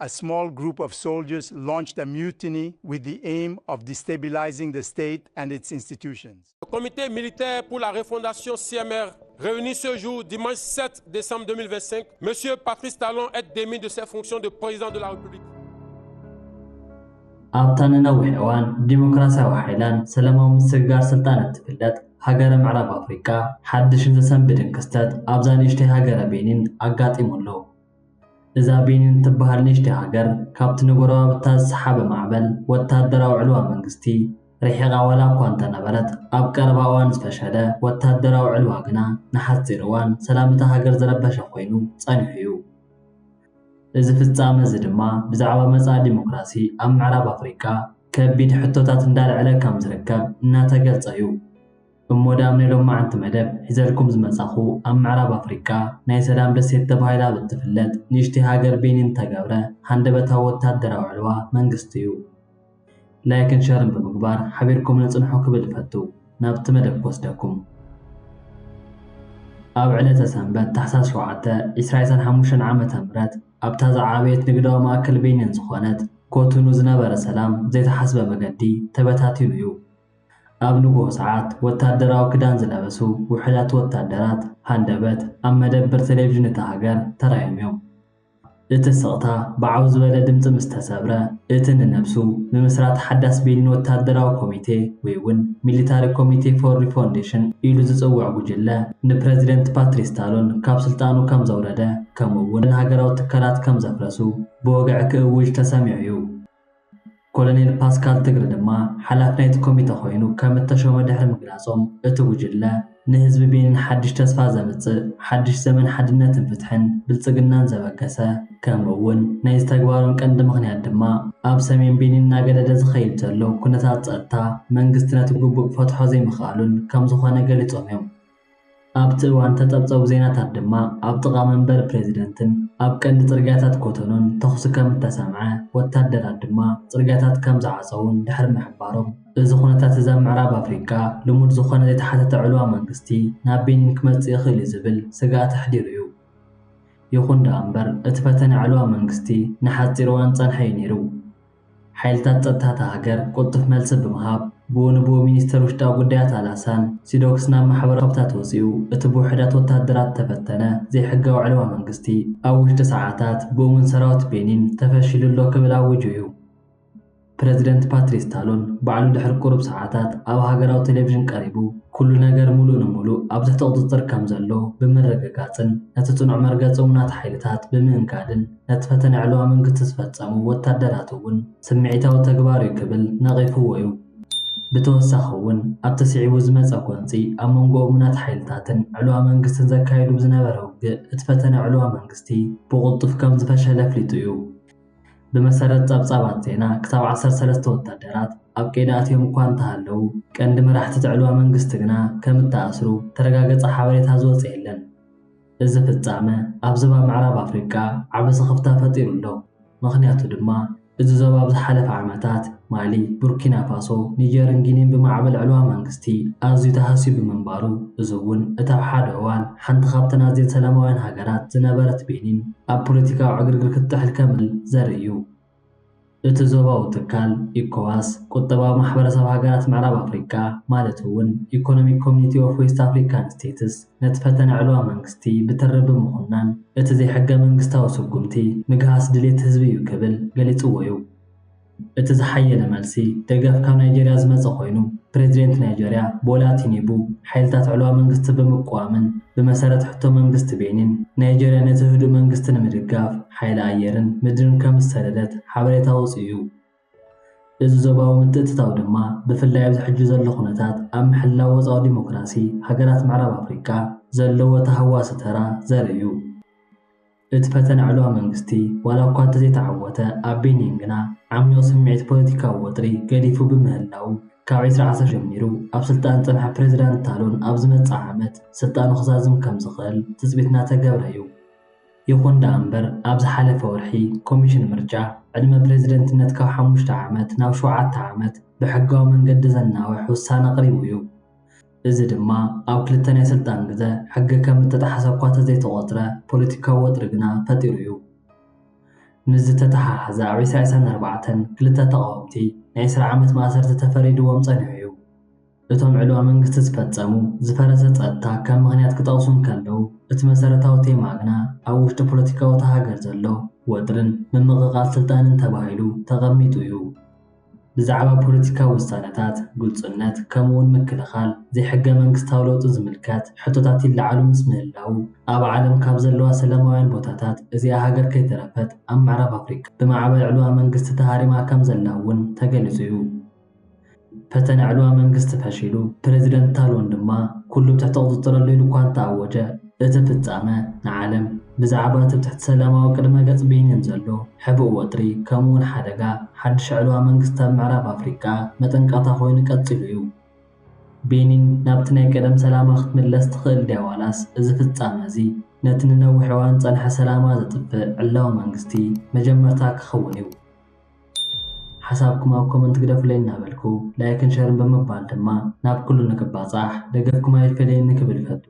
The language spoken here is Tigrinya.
A small group of soldiers launched a mutiny with the aim of destabilizing the state and its institutions. Le Comité militaire pour la refondation C M R, réuni ce jour, dimanche sept décembre deux mille vingt-cinq, M. Patrice Talon est démis de ses fonctions de président de la République. ኣብታ ንነዊሕ እዋን ዲሞክራሲያዊ ሓይላን ሰላማዊ ምስግጋር ስልጣን እትፍለጥ ሃገረ ምዕራብ ኣፍሪቃ ሓድሽን ዘሰንብድን ክስተት ኣብዛ ንእሽተይ ሃገረ ቤኒን ኣጋጢሙ ኣሎ። እዛ ቤኒን እትበሃል ንእሽተይ ሃገር ካብቲ ንጎረባብታ ዝሰሓበ ማዕበል ወታደራዊ ዕልዋ መንግስቲ ርሒቓ ዋላ እኳ እንተነበረት፣ ኣብ ቀረባ እዋን ዝፈሸለ ወታደራዊ ዕልዋ ግና ንሓጺር እዋን ሰላም እታ ሃገር ዝረበሸ ኮይኑ ጸኒሑ እዩ። እዚ ፍጻመ እዚ ድማ ብዛዕባ መጻኢ ዲሞክራሲ ኣብ ምዕራብ ኣፍሪቃ ከቢድ ሕቶታት እንዳልዐለ ከም ዝርከብ እናተገልጸ እዩ። እሞ ደኣ ናይ ሎማዓንቲ መደብ ሒዘልኩም ዝመጻኹ ኣብ ምዕራብ ኣፍሪቃ ናይ ሰላም ደሴት ተባሂላ ብትፍለጥ ንእሽተይ ሃገር ቤኒን ተገብረ ሃንደበታዊ ወታደራዊ ዕልዋ መንግስቲ እዩ። ላይክን ሸርን ብምግባር ሓቢርኩም ንጽንሑ ክብል እፈቱ። ናብቲ መደብ ክወስደኩም። ኣብ ዕለተ ሰንበት ታሕሳስ ሸውዓተ ዕስራ ዕስራን ሓሙሽተን ዓመተ ምህረት ኣብታ ዝዓበየት ንግዳዊ ማእከል ቤኒን ዝኾነት ኮቶኑ ዝነበረ ሰላም ብዘይተሓስበ መገዲ ተበታቲኑ እዩ። ኣብ ንግሆ ሰዓት ወታደራዊ ክዳን ዝለበሱ ውሑዳት ወታደራት ሃንደበት ኣብ መደብር ቴሌቪዥን እታ ሃገር ተራእዮም እዮም። እቲ ስቕታ ብዓው ዝበለ ድምጺ ምስ ተሰብረ፣ እቲ ንነብሱ ብምስራት ሓዳስ ቤኒን ወታደራዊ ኮሚቴ ወይ እውን ሚሊታሪ ኮሚቴ ፎር ሪፎንዴሽን ኢሉ ዝጽውዕ ጉጅለ ንፕረዚደንት ፓትሪስ ታሎን ካብ ስልጣኑ ከም ዘውረደ ከምኡ እውን ሃገራዊ ትካላት ከም ዘፍረሱ ብወግዒ ክእውጅ ተሰሚዑ እዩ። ኮሎኔል ፓስካል ትግሪ ድማ ሓላፊ ናይቲ ኮሚተ ኮይኑ ከም እተሾመ ድሕሪ ምግላጾም፣ እቲ ጉጅለ ንህዝቢ ቤኒን ሓድሽ ተስፋ ዘምጽእ፣ ሓድሽ ዘመን ሓድነትን ፍትሕን ብልጽግናን ዘበገሰ፣ ከምኡ እውን ናይዚ ተግባሮም ቀንዲ ምኽንያት ድማ ኣብ ሰሜን ቤኒን እናገደደ ዝኸይድ ዘሎ ኩነታት ጸጥታ መንግስቲ ነቲ ግቡእ ክፈትሖ ዘይምኽኣሉን ከም ዝኾነ ገሊጾም እዮም። ኣብቲ እዋን ተጸብጸቡ ዜናታት ድማ ኣብ ጥቓ መንበሪ ፕሬዚደንትን ኣብ ቀንዲ ጽርግያታት ኮቶኑን ተኹሲ ከም እተሰምዐ፣ ወታደራት ድማ ጽርግያታት ከም ዝዓጸዉን ድሕሪ ምሕባሮም፣ እዚ ኩነታት እዚ ኣብ ምዕራብ ኣፍሪቃ ልሙድ ዝኾነ ዘይተሓተተ ዕልዋ መንግስቲ ናብ ቤኒን ክመጽእ ይኽእል እዩ ዝብል ስግኣት ኣሕዲሩ እዩ። ይኹን ደኣ እምበር እቲ ፈተነ ዕልዋ መንግስቲ ንሓጺር እዋን ዝጸንሐ እዩ ነይሩ። ሓይልታት ጸጥታ እታ ሃገር ቅልጡፍ መልሲ ብምሃብ፣ ብኡ ንብኡ ሚኒስተር ውሽጣዊ ጉዳያት ኣላሳን ሲዶክስ ናብ ማሕበራዊ ራኸብታት ወጺኡ፣ እቲ ብውሑዳት ወታደራት እተፈተነ ዘይሕጋዊ ዕልዋ መንግስቲ ኣብ ውሽጢ ሰዓታት ብእሙን ሰራዊት ቤኒን ተፈሺሉ ኣሎ ክብል ኣዊጁ እዩ። ፕረዚደንት ፓትሪስ ታሎን ባዕሉ ድሕሪ ቁሩብ ሰዓታት ኣብ ሃገራዊ ቴሌቪዥን ቀሪቡ፣ ኩሉ ነገር ሙሉእ ንሙሉእ ኣብ ትሕቲ ቁጽጽር ከም ዘሎ ብምርግጋጽን ነቲ ጽኑዕ መርገጺ እሙናት ሓይልታት ብምእንጋድን ነቲ ፈተነ ዕልዋ መንግስቲ ዝፈጸሙ ወታደራት እውን ስምዒታዊ ተግባር እዩ ክብል ነቒፍዎ እዩ። ብተወሳኺ እውን ኣብቲ ስዒቡ ዝመጸ ጎንጺ ኣብ መንጎ እሙናት ሓይልታትን ዕልዋ መንግስትን ዘካየዱ ብዝነበረ ውግእ እቲ ፈተነ ዕልዋ መንግስቲ ብቕልጡፍ ከም ዝፈሸለ ኣፍሊጡ እዩ። ብመሰረት ጸብጻባት ዜና ክሳብ ዓሰርተ ሰለስተ ወታደራት ኣብ ቀይዲ ኣትዮም እኳ እንተሃለዉ፣ ቀንዲ መራሕቲ እቲ ዕልዋ መንግስቲ ግና ከም እተኣስሩ ተረጋገጸ ሓበሬታ ዝወጸ የለን። እዚ ፍጻመ ኣብ ዞባ ምዕራብ ኣፍሪቃ ዓቢ ስኽፍታ ፈጢሩ ኣሎ። ምኽንያቱ ድማ፣ እዚ ዞባ ኣብ ዝሓለፈ ዓመታት ማሊ፣ ቡርኪና ፋሶ፣ ኒጀርን ጊኒን ብማዕበል ዕልዋ መንግስቲ ኣዝዩ ተሃስዩ ብምንባሩ፣ እዚ እውን እቲ ኣብ ሓደ እዋን ሓንቲ ካብተን ኣዝየን ሰላማውያን ሃገራት ዝነበረት ቤኒን ኣብ ፖለቲካዊ ዕግርግር ክትጥሕል ከም ዘርኢ እዩ። እቲ ዞባዊ ትካል፣ ኢኮዋስ፣ ቁጠባዊ ማሕበረሰብ ሃገራት ምዕራብ ኣፍሪቃ፣ ማለት እውን ኢኮኖሚክ ኮሚኒቲ ኦፍ ዌስት ኣፍሪካን ስቴትስ፣ ነቲ ፈተነ ዕልዋ መንግስቲ ብትሪ ብምኹናን፣ እቲ ዘይሕገ መንግስታዊ ስጉምቲ ምግሃስ ድሌት ህዝቢ እዩ ክብል ገሊጽዎ እዩ። እቲ ዝሓየለ መልሲ ደገፍ ካብ ናይጀርያ ዝመጸ ኮይኑ፣ ፕሬዚደንት ናይጀርያ ቦላ ቲኒቡ ሓይልታት ዕልዋ መንግስቲ ብምቅዋምን ብመሰረት ሕቶ መንግስቲ ቤኒን ናይጀርያ ነቲ ህዱእ መንግስቲ ንምድጋፍ ሓይሊ ኣየርን ምድርን ከም ዝሰደደት ሓበሬታ ኣውጺኡ እዩ። እዚ ዞባዊ ምትእትታው ድማ ብፍላይ ኣብዚ ሕጂ ዘሎ ኩነታት ኣብ ምሕላው ወጻዊ ዲሞክራሲ ሃገራት ምዕራብ ኣፍሪቃ ዘለዎ ተሃዋሲ ተራ ዘርኢ እዩ። እቲ ፈተነ ዕልዋ መንግስቲ ዋላ እኳ እንተዘይተዓወተ ኣብ ቤኒን ግና ዓሚቕ ስምዒት ፖለቲካዊ ወጥሪ ገዲፉ ብምህላው ካብ ዕስራ ዓሰርተ ጀሚሩ ኣብ ስልጣን ዝጸንሐ ፕሬዚዳንት ታሎን ኣብ ዝመጽእ ዓመት ስልጣኑ ክዛዝም ከም ዝኽእል ትጽቢት እናተገብረ እዩ። ይኹን ደኣ እምበር ኣብ ዝሓለፈ ወርሒ ኮሚሽን ምርጫ ዕድመ ፕሬዚደንትነት ካብ ሓሙሽተ ዓመት ናብ ሸውዓተ ዓመት ብሕጋዊ መንገዲ ዘናውሕ ውሳነ ኣቕሪቡ እዩ። እዚ ድማ ኣብ ክልተ ናይ ስልጣን ግዘ ሕጊ ከም እተጣሕሰ እኳ ተዘይተቖጽረ ፖለቲካዊ ወጥሪ ግና ፈጢሩ እዩ። ምስ ዝተተሓሓዘ ኣብ ዕስራ ዕስራን ኣርባዕተን ክልተ ተቓወምቲ ናይ ዕስራ ዓመት ማእሰርቲ ተፈሪድዎም ጸኒሑ እዩ። እቶም ዕልዋ መንግስቲ ዝፈጸሙ ዝፈረሰ ጸጥታ ከም ምኽንያት ክጠቕሱ እንከለዉ፣ እቲ መሰረታዊ ቴማ ግና ኣብ ውሽጢ ፖለቲካዊ እታ ሃገር ዘሎ ወጥርን ምምቕቓል ስልጣንን ተባሂሉ ተቐሚጡ እዩ። ብዛዕባ ፖለቲካዊ ውሳነታት፣ ግልጹነት፣ ከምኡውን ምክልኻል ዘይሕገ መንግስታዊ ለውጢ ዝምልከት ሕቶታት ይለዓሉ ምስ ምህላዉ፣ ኣብ ዓለም ካብ ዘለዋ ሰላማውያን ቦታታት እዚኣ ሃገር ከይተረፈት ኣብ ምዕራብ ኣፍሪቃ ብማዕበል ዕልዋ መንግስቲ ተሃሪማ ከም ዘላ እውን ተገሊጹ እዩ። ፈተነ ዕልዋ መንግስቲ ፈሺሉ፣ ፕረዚደንት ታልቦን ድማ ኩሉ ብትሕቲ ቁጽጽር ኣሎ ኢሉ እኳ እንተኣወጀ፣ እቲ ፍጻመ ንዓለም ብዛዕባ እቲ ብትሕቲ ሰላማዊ ቅድመ ገጽ ቤኒን ዘሎ ሕቡእ ወጥሪ ከምኡውን ሓደጋ ሓድሽ ዕልዋ መንግስቲ ኣብ ምዕራብ ኣፍሪቃ መጠንቀቕታ ኮይኑ ቀጺሉ እዩ። ቤኒን ናብቲ ናይ ቀደም ሰላማ ክትምለስ ትኽእል ድያ ዋላስ እዚ ፍጻመ እዚ ነቲ ንነዊሕ እዋን ዝጸንሐ ሰላማ ዘጥፍእ ዕላዊ መንግስቲ መጀመርታ ክኸውን እዩ? ሓሳብኩም ኣብ ኮመንት ግደፉለይ እናበልኩ ላይክን ሸርን ብምባል ድማ ናብ ኩሉ ንክባጻሕ ደገፍኩም ኣይፈለየኒ ክብል እፈቱ።